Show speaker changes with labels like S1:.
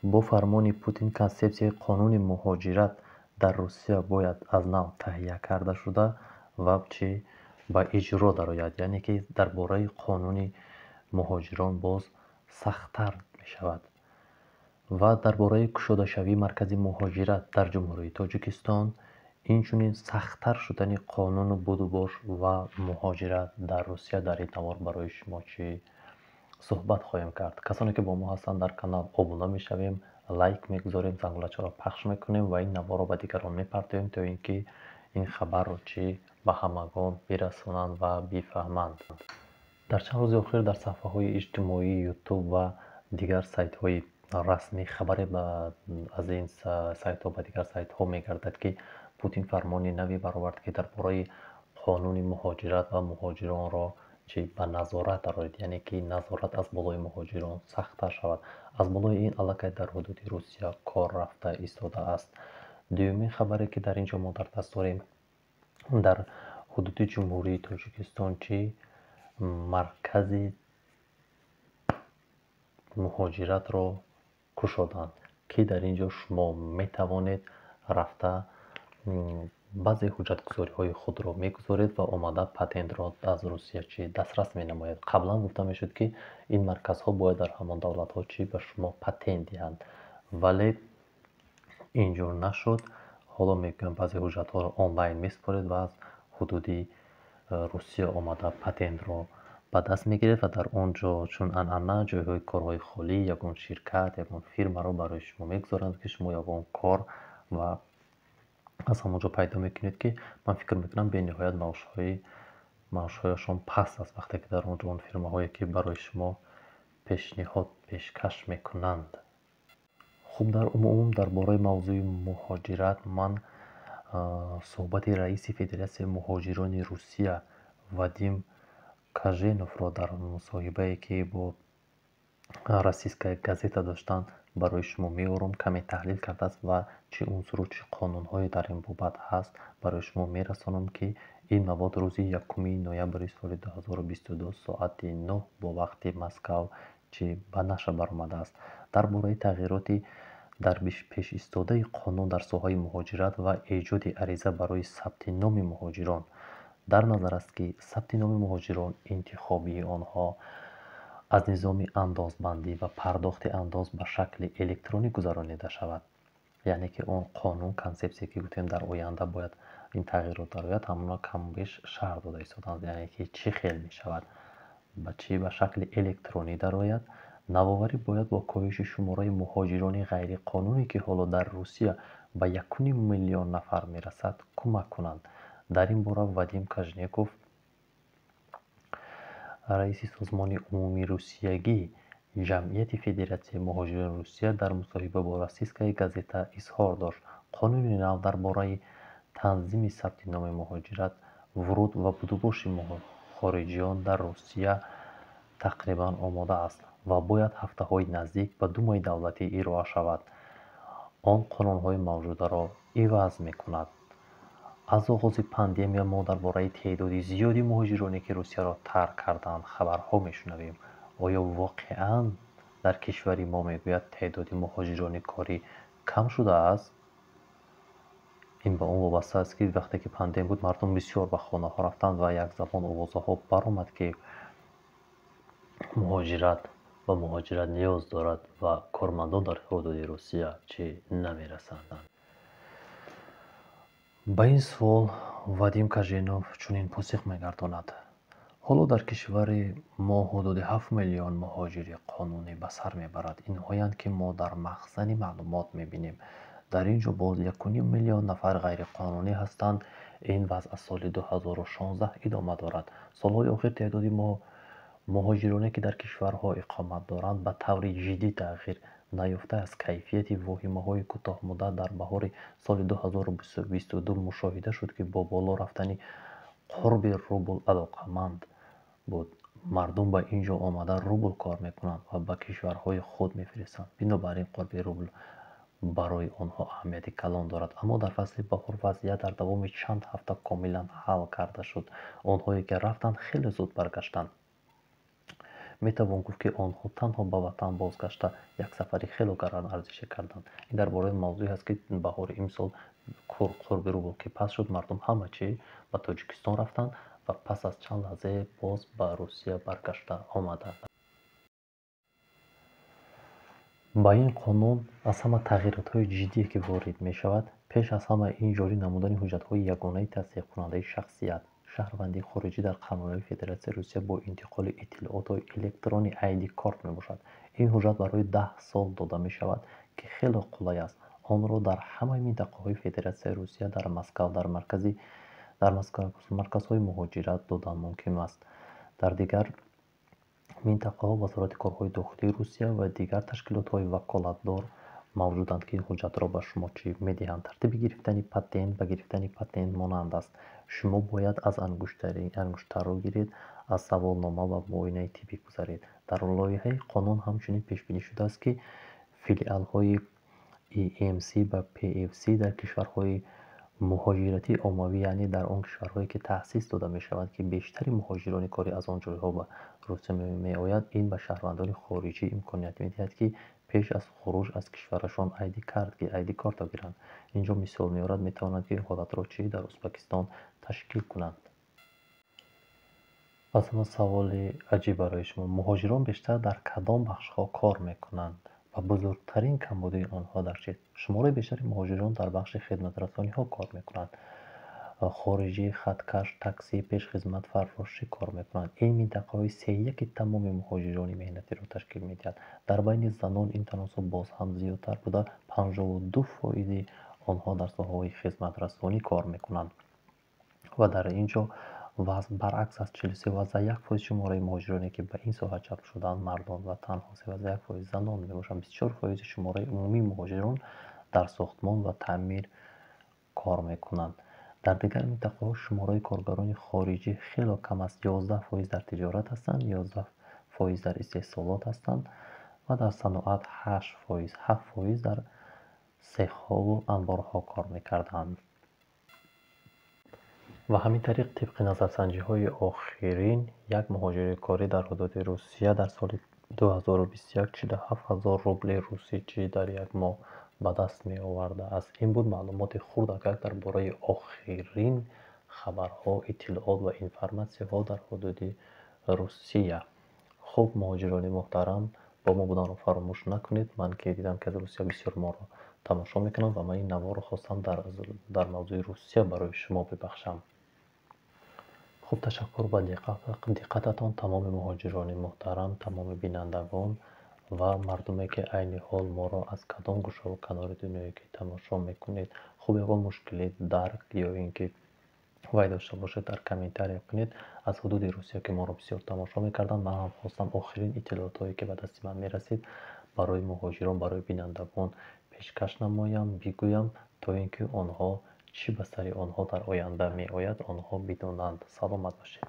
S1: Бо фармони Путин консепсияи қонуни муҳоҷират дар Русия бояд аз нав таҳия карда шуда ва чӣ ба иҷро дарояд, яъне ки дар бораи қонуни муҳоҷирон боз сахттар мешавад. Ва дар бораи кушодашавии маркази муҳоҷират дар Ҷумҳурии Тоҷикистон, инчунин сахттар шудани қонуну будубош ва муҳоҷират дар Русия дар ин навор барои шумо чӣ суҳбат хоҳем кард. Касоне ки бо мо ҳастанд дар канал, обуна мешавем, лайк мегузорем, зангулачаро пахш мекунем ва ин наворро ба дигарон мепартоем, то ин ки ин хабарро чӣ ба ҳамагон бирасонанд ва бифаҳманд. Дар чанд рӯзи охир дар саҳифаҳои иҷтимоии Ютуб ва дигар сайтҳои расмӣ хабаре аз ин сайтҳо ба дигар сайтҳо мегардад, ки Путин фармони наве баровард, ки дар бораи қонуни муҳоҷират ва муҳоҷиронро чӣ ба назорат дароред, яъне ки назорат аз болои муҳоҷирон сахттар шавад. Аз болои ин аллакай дар ҳудуди Русия кор рафта истодааст. Дуюмин хабаре, ки дар ин ҷо мо дар даст дорем, дар ҳудуди Ҷумҳурии Тоҷикистон чӣ маркази муҳоҷиратро кушоданд, ки дар ин ҷо шумо метавонед рафта, баъзе ҳуҷҷатгузориҳои худро мегузоред ва омада патентро аз Русия чӣ дастрас менамоед. Қаблан гуфта мешуд, ки ин марказҳо бояд дар ҳамон давлатҳо чӣ ба шумо патент диҳанд, вале ин ҷур нашуд. Ҳоло мегӯям, баъзе ҳуҷҷатҳоро онлайн месупоред ва аз ҳудуди Русия омада патентро ба даст мегиред ва дар он ҷо, чун анъана, ҷойҳои корҳои холӣ, ягон ширкат, ягон фирмаро барои шумо мегузоранд, ки шумо ягон кор ва аз ҳамон ҷо пайдо мекунед, ки ман фикр мекунам, бениҳоят маошҳояшон паст аст, вақте ки дар он ҷо он фирмаҳое, ки барои шумо пешниҳод пешкаш мекунанд. Хуб, дар умум дар бораи мавзӯи муҳоҷират ман суҳбати раиси Федератсияи муҳоҷирони Русия Вадим Каженовро дар мусоҳибае, ки бо «Российская газета» доштанд, барои шумо меорам. Каме таҳлил кардааст ва чӣ унсуру чӣ қонунҳое дар ин бобат ҳаст, барои шумо мерасонам, ки ин мавод рӯзи 1 ноябри соли 2022 соати 9 бо вақти Москав чӣ ба нашр баромадааст. Дар бораи тағйироти дар пешистодаи қонун дар соҳаи муҳоҷират ва эҷоди ариза барои сабти номи муҳоҷирон. Дар назар аст, ки сабти номи муҳоҷирон, интихобии онҳо аз низоми андозбандӣ ва пардохти андоз ба шакли электронӣ гузаронида шавад. Яъне ки он қонун, консепсия, ки гуфтем, дар оянда бояд ин тағйирот дарояд, ҳамона камбеш шарҳ дода истоданд, яъне ки чӣ хел мешавад, ба чӣ ба шакли электронӣ дарояд. Навоварӣ бояд бо коҳиши шумораи муҳоҷирони ғайриқонунӣ, ки ҳоло дар Русия ба 1,5 миллион нафар мерасад, кӯмак кунанд. Дар ин бора Вадим Кажнеков, раиси созмони умумирусиягии ҷамъияти Федератсияи муҳоҷирони Русия, дар мусоҳиба бо «Российская газета» изҳор дошт. Қонуни нав дар бораи танзими сабти номи муҳоҷират, вуруд ва будубоши хориҷиён дар Русия тақрибан омода аст ва бояд ҳафтаҳои наздик ба Думаи давлатӣ ироа шавад. Он қонунҳои мавҷударо иваз мекунад. Аз оғози пандемия мо дар бораи теъдоди зиёди муҳоҷироне, ки Русияро тарк карданд, хабарҳо мешунавем. Оё воқеан дар кишвари мо, мегӯяд, теъдоди муҳоҷирони корӣ кам шудааст? Ин ба он вобаста аст, ки вақте ки пандемия буд, мардум бисёр ба хонаҳо рафтанд ва як замон овозаҳо баромад, ки муҳоҷират ба муҳоҷират ниёз дорад ва кормандон дар ҳудуди Русия чӣ намерасанд. Ба ин суол Вадим Каженов чунин посух мегардонад: ҳоло дар кишвари мо ҳудуди 7 миллион муҳоҷири қонунӣ ба сар мебарад. Инҳоянд, ки мо дар махзани маълумот мебинем. Дар ин ҷо боз 1,5 миллион нафар ғайриқонунӣ ҳастанд. Ин вазъ аз соли 2016 идома дорад. Солҳои охир теъдоди муҳоҷироне, ки дар кишварҳо иқомат доранд, ба таври ҷиддӣ тағйир наёфтааст. Кайфияти воҳимаҳои кӯтоҳмуддат дар баҳори соли 2022 мушоҳида шуд, ки бо боло рафтани қурби рубл алоқаманд буд. Мардум ба ин ҷо омада, рубл кор мекунанд ва ба кишварҳои худ мефиристанд, бинобар ин қурби рубл барои онҳо аҳамияти калон дорад. Аммо дар фасли баҳор вазъият дар давоми чанд ҳафта комилан ҳал карда шуд. Онҳое, ки рафтанд, хеле зуд баргаштанд. Метавон гуфт, ки онҳо танҳо ба ватан бозгашта як сафари хело гаронарзише карданд. Ин дар бораи мавзӯе аст, ки баҳори имсол қурби рубл ки паст шуд, мардум ҳама чӣ ба Тоҷикистон рафтанд ва пас аз чанд лаҳзае боз ба Русия баргашта омаданд. Ба ин қонун аз ҳама тағйиротҳои ҷиддие ки ворид мешавад, пеш аз ҳама ин ҷорӣ намудани ҳуҷҷатҳои ягонаи тасдиқкунандаи шахсият, шаҳрвандии хориҷӣ дар қаламрави Федератсияи Русия бо интиқоли иттилоотҳои электронӣ ID-корт мебошад. Ин ҳуҷҷат барои 10 сол дода мешавад, ки хело қулай аст. Онро дар ҳамаи минтақаҳои Федератсияи Русия, дар Москва, дар марказҳои муҳоҷират додан мумкин аст. Дар дигар минтақаҳо Вазорати корҳои дохилии Русия ва дигар ташкилотҳои ваколатдор мавҷуданд, ки ин ҳуҷҷатро ба шумо чӣ медиҳанд. Тартиби гирифтани патент ба гирифтани патент монанд аст. Шумо бояд аз ангуштарро гиред, аз саволнома ва муоинаи тиббӣ гузаред. Дар лоиҳаи қонун ҳамчунин пешбинӣ шудааст, ки филиалҳои ИМС ва ПФС дар кишварҳои муҳоҷиратии оммавӣ, яъне дар он кишварҳое ки таъсис дода мешаванд, ки бештари муҳоҷирони корӣ аз он ҷойҳо ба Русия меояд, ин ба шаҳрвандони хориҷӣ имконият медиҳад, ки пеш аз хуруҷ аз кишварашон ID-картро гиранд. Инҷо мисол меорад, метавонанд, ки ин ҳолатро чӣ дар Ӯзбекистон ташкил кунанд. Аз ҳама саволи аҷиб барои шумо: муҳоҷирон бештар дар кадом бахшҳо кор мекунанд ва бузургтарин камбудии онҳо дар чист? Шумораи бештари муҳоҷирон дар бахши хидматрасониҳо кор мекунанд. Хориҷӣ, хаткаш, таксӣ, пешхизмат, фаррошӣ кор мекунанд. Ин минтақаҳои сеяки тамоми муҳоҷирони меҳнатиро ташкил медиҳад. Дар байни занон ин таносуб боз ҳам зиёдтар буда, 52% онҳо дар соҳаҳои хизматрасонӣ кор мекунанд. Ва дар ин ҷо вазъ баръакс аст: 43,1% шумораи муҳоҷироне, ки ба ин соҳа ҷалб шудаанд, мардон ва танҳо 3,1% занон мебошанд. 24% шумораи умумии муҳоҷирон дар сохтмон ва таъмир кор мекунанд. Дар дигар минтақаҳо шумораи коргарони хориҷӣ хело кам аст: 11% дар тиҷорат ҳастанд, 11% дар истеҳсолот ҳастанд ва дар саноат 8%, 7% дар сехҳову анборҳо кор мекарданд. Ва ҳамин тариқ, тибқи назарсанҷиҳои охирин, як муҳоҷири корӣ дар ҳудуди Русия дар соли 2021 47 ҳазор рубли русӣ чӣ дар як моҳ ба даст меовардааст. Ин буд маълумоти хурдакак дар бораи охирин хабарҳо, иттилоот ва информатсияҳо дар ҳудуди Русия. Хуб, муҳоҷирони муҳтарам, бо мо буданро фаромӯш накунед. Ман ки дидам, ки аз Русия бисёр моро тамошо мекунанд ва ман ин наворро хостам дар мавзӯи Русия барои шумо бибахшам. Хуб, ташаккур ба диққататон, тамоми муҳоҷирони муҳтарам, тамоми бинандагон ва мардуме, ки айни ҳол моро аз кадом гӯшаву канори дунёе ки тамошо мекунед. Хуб, ягон мушкилӣ, дарк ё ин ки вай дошта бошед, дар комментария кунед. Аз ҳудуди Русия ки моро бисёр тамошо мекарданд, ман ҳам хостам охирин иттилоотҳое, ки ба дасти ман мерасид, барои муҳоҷирон, барои бинандагон пешкаш намоям, бигӯям, то ин ки онҳо чӣ ба сари онҳо дар оянда меояд, онҳо бидонанд. Саломат бошед.